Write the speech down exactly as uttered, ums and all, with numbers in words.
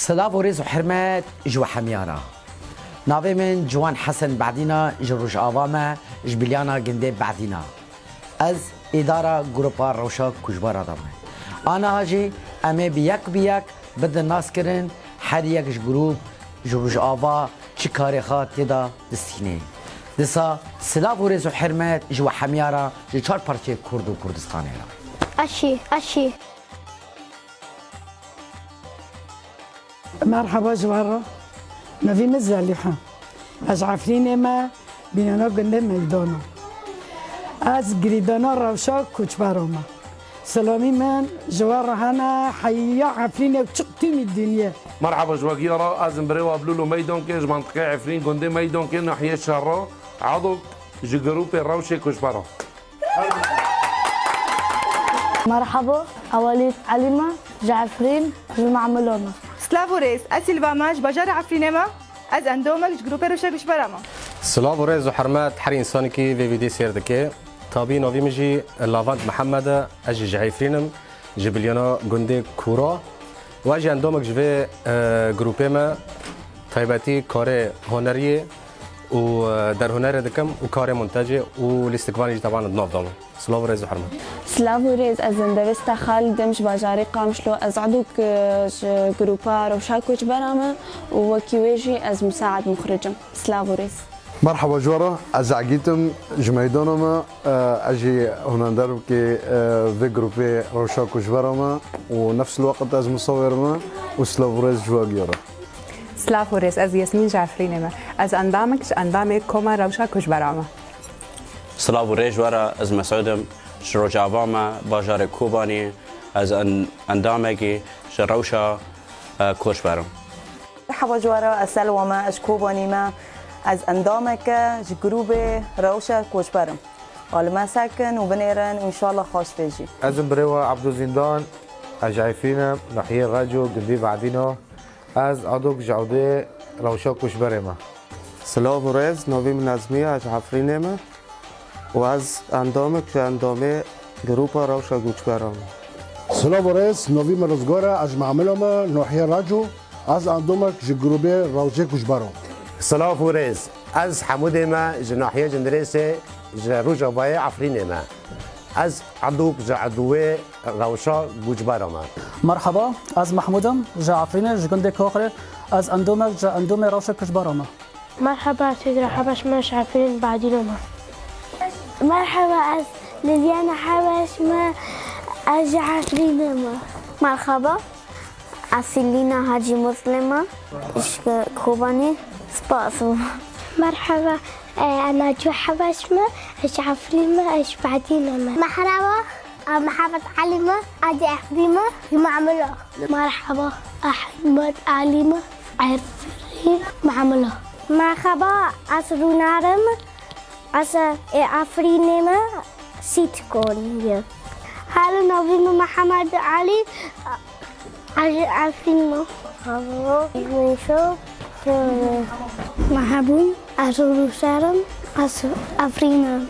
Silav û rêz û hurmet ji we hemiya re. Navê min Ciwan Hesen Bedîn e, ji Rojava me, ji Bilyana gundê Bedîn e. Ez îdara grupa Rewşa Koçbara de me. Aniha jî em ê bi yek bi yek bidin naskirin, her yek ji grûp, ji Rojava çi karê xwe tê de distînê. Disa silav û rêz û hurmet ji we hemiya re, ji çar parçeyê Kurd û Kurdistanê re. Aşî, aşî. Merhaba ji we re. Navê min Zelîha. Ez ji Efrînê me, bînana gundê Meydana. Ez girîdana rewşa koçbera me. Selamî min ji we re hene heya Efrînê û çiq tîmî dinyê. Merhaba ji we giya re, ez im birê we Ablûlo Meydankê, ji mantiqê Efrîn, gundê Meydankê, nahiyê Şerro, Edok ji grûpê rewşê koçbera. Merhaba, Ewelî Elî me, ji Efrîn, ji Mamilo me. Silav û rêz, ez Silva me, ji bajarê Efrînê me. Ez endomek ji grûpê Rewşa Koçbera me. Silav û rêz û hurmet her însanekî vê vîdî sêr dike. Tabî navî min jî Lavand Mihemed e, ez jî ji Efrîn im, ji Bilyana gundê Kûra. Û ez jî endomek ji vê, e, grûpê me, taybetî karê huneriyê û, e, derhunerê dikim û karê montejê û lîstikvanê jî teban di nav de me. Silav û rêz û hurmet. Silav û rêz, ez Zindevê Stexal, dim ji bajarê Qamişlo, ez edok, e, ji grûpa Rewşa Koçbera me û wekî wê jî ez Musaed Muxric im. Silav û rêz. Merhaba ji we re, ez Egît im, ji Meydana me, e, ez jî hunenderekî, e, vê grûpê Rewşa Koçbera me û nefs el-weqt ez musawir me û silav û rêz ji we giya re. Silav û rêz, ez Yasmîn ji Efrînê me. Ez endamek ji endamê Koma Rewşa Koçbera me. Silav û rêz ji we re, ez Mesûd im, ji Rojava me, bajarê Kobanî, ez en-, endamekî ji Rewşa, e, Koçber im. Merhaba ji we re, ez Selwa me, ez ji Kobanî me, ez endameke ji grûbê Rewşa Koçber im. Wa li me sekin û binêrin û înşallah xweş bê jî. Ez im birê we Ebdû Zîndan, ez ji Efrîn im, nahiyê Reco, gundî Bedîno. Ez edok ji edê Rewşa Koçberê me. Silav û rêz, navî min Nezmî ye, ez ji Efrînê me û ez endamek ji endamê grûpa Rewşa Koçbera me. Silav û rêz, navî min Rizgar e, ez ji Mamilo me, nahiyê Reco, ez endamek ji grûbê Rewşê Koçbera. Silav û rêz, ez Hemûdê me, ji nahiyê Cindirêsê, ji Rojavayê Efrînê me. Ez edok ji edûwê Rewşa Koçbera me. Merhaba, ez Mehmûd im, ji Efrînê, ji gundê Koxirê. Ez endomek ji endomê Rewşa Koçbera me. Merhaba, ez Hîzra Hebeş me, ji Efrîn Badîlo me. Merhaba, ez Liliana Hebeş me, ez ji Efrînê me. Merhaba, ez Selîna Hacî Muslim me, ji Kobanê. Spas. Merhaba, e, ez Naco Hebeş me, ez ji Efrîn me, ez ji Badîlo me. Merhaba, ez Mihemed Elî me, ez ji Efrîn me, ji Mamilo. Merhaba, Ehmed Elî me, Efrîn, Mamilo. Merhaba, ez Rûnar im, ez, e, Efrînê me, Sîtkonî. Halo, navî min Mihemed Elî, ez ji Efrîn me. Merhaba, ez Rûşar im, ez Efrîn im.